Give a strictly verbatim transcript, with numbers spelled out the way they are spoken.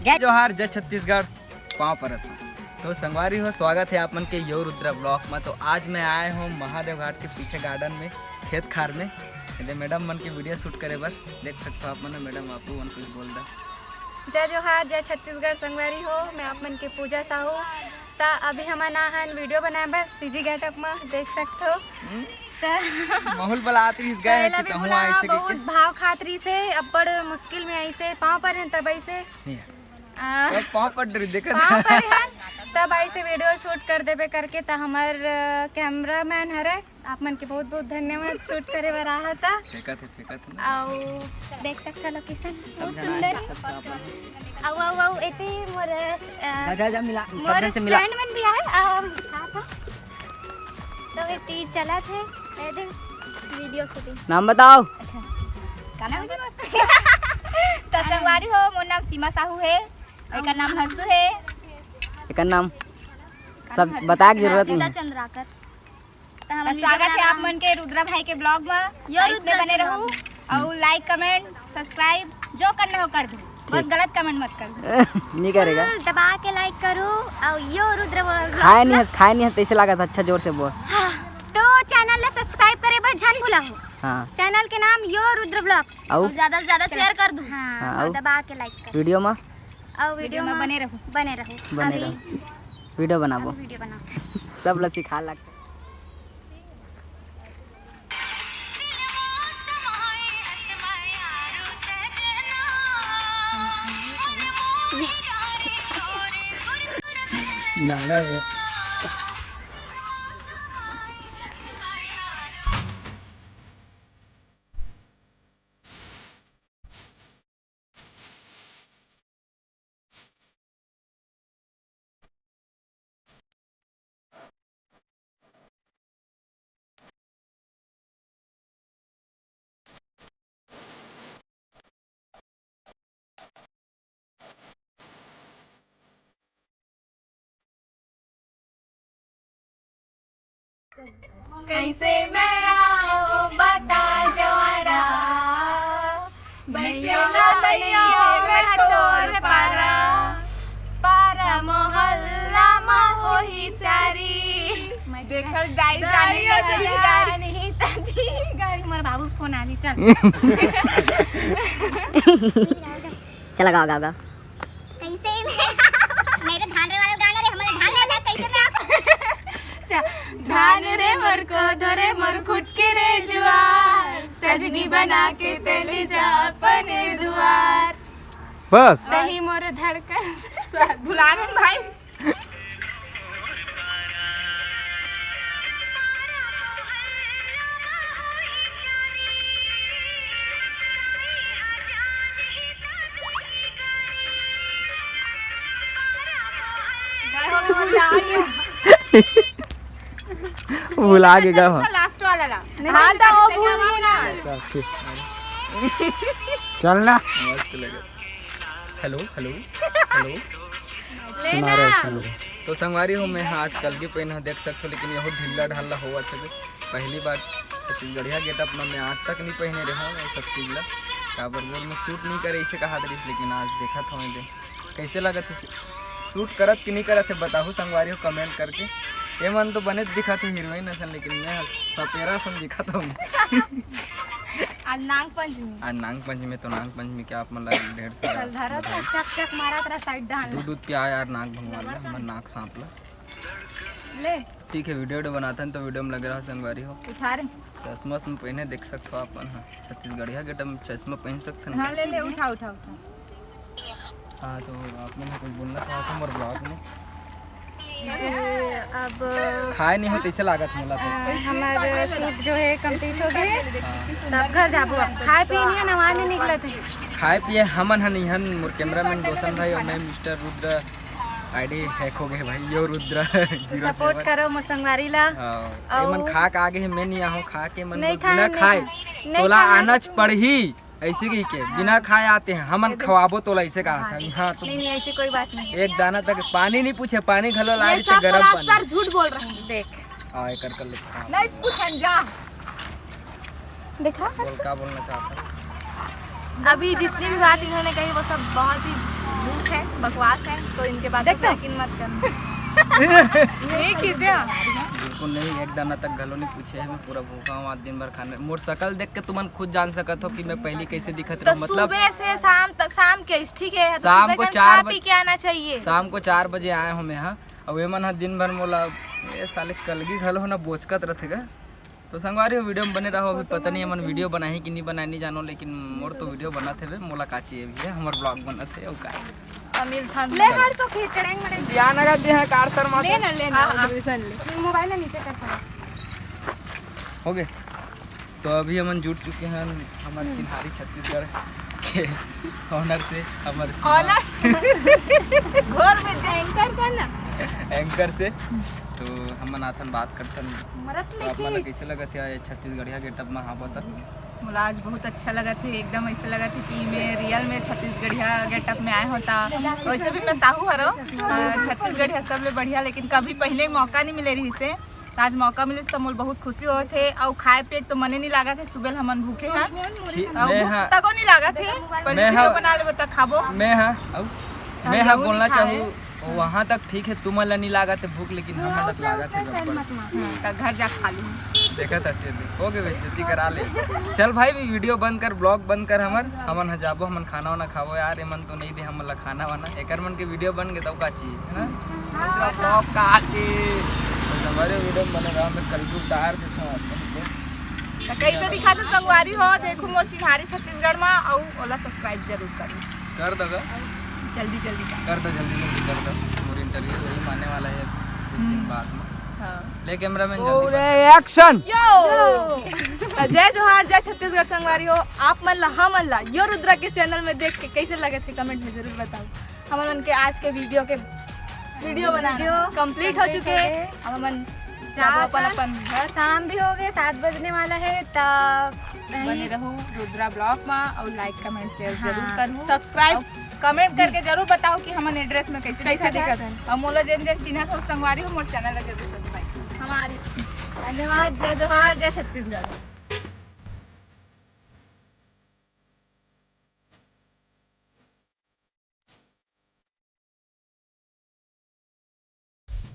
जय जोहार, जय छत्तीसगढ़, पाँव परत हँव। तो संगवारी हो, स्वागत हे आप मन के यो रुद्रा vlog में। तो आज मैं आए हँव महादेव घाट के पीछे garden में, खेत खार में। एदे madam मन के video shoot करे बर, देख सकथो आप मन। Madam, आपो मन कुछ बोल दा। जय जोहार, जय छत्तीसगढ़ संगवारी हो, मैं आप मन के पूजा साहू। त अभी हमन आ हन video बनाए बर CG getup में, देख सकथो। हम्म। त माहौल बला आत रहिस, गए पहला कि भी तहूँ बोला, आइसे बहुत कहिके। भाव खात रहिस हे, अब्बड़ मुश्किल में आइसे, पाँव परे हन तब आइसे। नहीं। आ, तब पाँव पड़ रही, देखत पाँव परे हन, तब आइसे video shoot कर देबे करके। त हमर, अ, cameraman हरे, आप मन के बहुत बहुत धन्यवाद shoot करे बर आहा था। फेंकत हे, फेंकत हे ना। अउ देख सकथो location सब बहुत जना सुंदर हे। सब अपन। अउ, अउ, अउ, एती मोर, अ, जा, जा, जा, मिला, सब मोर जन से मिला। Friend मन भी आए, अउ हम साथ हो। तो एती चलत हे, ए दे, video shooting। नाम बताओ। अच्छा, का नाम जी? तो संगवारी हो, मोर नाम सीमा साहू हे, एकर नाम हर्षु हे। एकर नाम सब बताए के जरूरत नहीं हे। चंद्राकर। त हमन स्वागत हे आप मन के रुद्रा भाई के vlog में। यो रुद्रा में रहू, अउ like, comment, subscribe जो करना हो कर दू, बस गलत comment मत कर दू। नहीं करेगा। Full दबा के like करू, अउ यो रुद्रा vlog खाए नहीं हस, खाए नहीं हस, तैसे लागत, अच्छा जोर से बोल। हाँ, तो channel ला subscribe करे बर झन भुलाहू। हाँ। Channel के नाम यो रुद्रा vlogs। अउ? अउ ज्यादा से ज्यादा share कर दू। हाँ, हाँ, अउ अउ? दबा के like कर। Video में? अउ video में बने रहू। बने रहू। बने अभी रहू। Video बनाबो। अभी video बनाओ। सब ला सिखा लगता। कैसे मैं आऊं बता जवारा, भैया भैया मैं तोर पारा, पारा मोहल्ला मा होही चारी। देखल जाई जानी जानी तभी गाड़ी, मोर बाबू फोन आनी, चल। चला, गा, गा, गा। कैसे में? मेरे धान रे वाला गाना रे, हमारे धान वाला कैसे में आप? अच्छा, धान रे मोर कोदो रे मोर कुटकी रे जुआर, सजनी बना के तेली जा अपने दुआर। बस। नहीं मोर धड़कन से भुला दे भाई। भुला के गए हो। लास्ट वाला ला। हाँ, तो वो भूल गई ना। अच्छा, ठीक। चल ना। मस्त लगे। Hello, hello, hello. सुना रहे, सुना रहे। तो संगवारी हो, मैं हाँ आज कलगी पहिने हँव, देख सकथो, लेकिन यहू ढिल्ला ढाल्ला होवत हे। पहली बार छत्तीसगढ़िया getup में मैं आज तक नहीं पहिने रहे हँव ये सब चीज ला। काबर बोल मैं shoot नहीं करे, इसे कहा रहिस, लेकिन आज देखत हँव एदे। कैसे लगत हे shoot करत कि नहीं करत हे, बताहू संगवारी हो comment करके। ये मन तो बने दिखत हे heroine असन, लेकिन मैं सपेरा असन दिखत हँव। आज नाग पंचमी। आज नाग पंचमी, तो नाग पंचमी के आप मन ला ढेर सारा चल धरा बधाई। चक चक मारत रहा side डाल। दूध दूध पिया यार नाग भगवान ला, हमर नाग सांप ला। ले। ठीक है, video video बनाथन तो video में लगे रहा संगवारी हो। उठा रे। चश्मा उश्मा पहिने देख सकथो आप मन ह, छत्तीसगढ़िया getup में चश्मा पहिन सकथन। हाँ, ले ले, उठा, उठा, उठा। हाँ, तो आप मन ह कुछ बोलना चाहत हो मोर vlog में? जी, अब खाए नहीं हो तैसे लागत मोला तो। अ, हमार shoot जो है complete हो गए, हाँ। तब घर जाबो। अब खाए पिए नहीं है, नवा नहीं निकलत है। खाए पिए हमन ह नहीं हन, मोर cameraman रोशन भाई और मैं मिस्टर रुद्र, ID hack हो गए भाई, यो रुद्र zero seven। Support करो मोर संगवारी ला। हाँ, अउ एमन खा के आगे है, मैं नहीं आहूँ खा के, मन नहीं बोल, खाए, बिना नहीं खाए, खाए। नहीं तोला खाए। आनच पड़ही। ऐसे कही के बिना खाए आते हैं, हमन एकदम। खवाबो तोला, ऐसे कहा हाँ। था। हाँ, तो नहीं, नहीं, ऐसी कोई बात नहीं। एक दाना तक पानी नहीं पूछे, पानी घलो ला ये रही थे, सब गरम सरासर पानी। झूठ बोल रहे हैं। देख। हाँ, ये कर, कर ले। हाँ। नहीं पूछन जा। देखा? बोल, क्या बोलना चाहता है? अभी जितनी भी बात इन्होंने कही, वो सब बहुत ही झूठ है, बकवास है, तो इनके बातों को यकीन मत करना। नहीं कीजिए। बिल्कुल नहीं, एक दाना तक घलो नहीं पूछे है। मैं पूरा भूखा हूँ आज दिन भर खाने। मोर शकल देख के तुमन खुद जान सकत हो कि मैं पहली कैसे दिखत तो रहूँ। मतलब सुबह से शाम तक, शाम के, ठीक है, तो शाम सुबह को से चार खा बज- पी के आना चाहिए। शाम को चार बजे आए हो मैं, हाँ। अब ये मन ह दिन भर मोला, ये साले कलगी घलो ना बोचकत रथे गा। तो संगवारी हो, वीडियो में बने रहो। अभी पता नहीं हमन वीडियो बनाही कि नहीं बनाही, नहीं जानो, लेकिन मोर तो वीडियो बनत हेवे, मोला का चाहिए भी है, हमर ब्लॉग बनत है, अउ का है। अमिल खान। ले हर तो खींचड़ेंग मड़ेंग। ध्यान रख दे, हाँ, कार सर मार। ले ना, ले ना, हाँ, हाँ। उधर से ले। मोबाइल ना नीचे कर पड़ा। हो गए। तो अभी हमन जुड़ चुके हैं हमर चिन्हारी छत्तीसगढ़ के ऑनर से, हमर सीमा। ऑनर? घोर में एंकर का ना? एंकर से। तो हमन आथन बात करथन। मरत तो आप मन ला कइसे लगत हे ये छत्तीसगढ़िया गेटअप में? हाँ, बता। मोला आज बहुत अच्छा लगत हे, एकदम ऐसे लगत हे कि मैं रियल में छत्तीसगढ़िया गेटअप में आए हों। त वैसे भी मैं साहू हरव, अ, छत्तीसगढ़िया सबले बढ़िया, लेकिन कभी पहने के मौका नहीं मिले रहिसे। आज मौका मिलिस त मोला बहुत खुशी होत हे। अउ खाए पिए के तो मने नहीं लागत हे, सुबह ले हमन भूखे हैं। खी-, अउ मैं भूख हा तको नहीं लागत हे, पर मैं वीडियो हा बना लेबो त खाबो। मैं हा, अउ हाँ, मैं हा यहू बोलना नहीं खाए। चाहूँ, वहाँ तक ठीक है, तुमन ला नहीं लागत है भूख, लेकिन हमन ला तो लागत है गब्बर। हम्म, त घर जा खा लूँ। देखा था सिर हो गए, बेइज्जती करा ले। चल भाई, भी वीडियो बंद कर, ब्लॉग बंद कर हमर, हमन ह जाबो, हमन खाना वाना खाबो यार, एमन तो नहीं दे हमन ला खाना वाना, एकर मन के वीडियो बन गए तब का चाहिए, है ना? हाँ। ब्लॉग काट के तो हमारे वीडियो में बने रहो, मैं कल भी उतार देता हूँ अपन को। तो कैसे दिखा तो संगवारी हो, देखो मोर चिन्हारी छत्तीसगढ़ में, अउ ओला सब्सक्राइब जरूर करो। कर दो गा। जल्दी जल्दी कर। कर दो, जल्दी जल्दी कर दो। मोर इंटरव्यू वही आने वाला है कुछ दिन हम्म। बाद में। हाँ। ले कैमरामैन, जल्दी बता। एक्शन। यो। तो जय जोहार, जय छत्तीसगढ़ संगवारी हो। आप मन ला, हमन ला यो रुद्रा के चैनल में देख के कैसे लगे थे, कमेंट में जरूर बताओ। हमन मन के आज के वीडियो के वीडियो बनाना वीडियो कंप्लीट हो complete चुके हो हैं। गए। अब हमन जाबो अपन, अपन घर। शाम भी हो गए, सात बजने वाला है, तब बने नहीं। रहो रुद्रा ब्लॉग में और लाइक, कमेंट, शेयर हाँ। जरूर करो। सब्सक्राइब, कमेंट करके जरूर बताओ कि हमन एड्रेस में कैसे कैसे दिखत है। दिखत है। और मोला जेन जेन चिन्हत हो संगवारी हो, मोर चैनल ला जरूर सब्सक्राइब करो। हमारी धन्यवाद। जय जोहार, जय छत्तीसगढ़।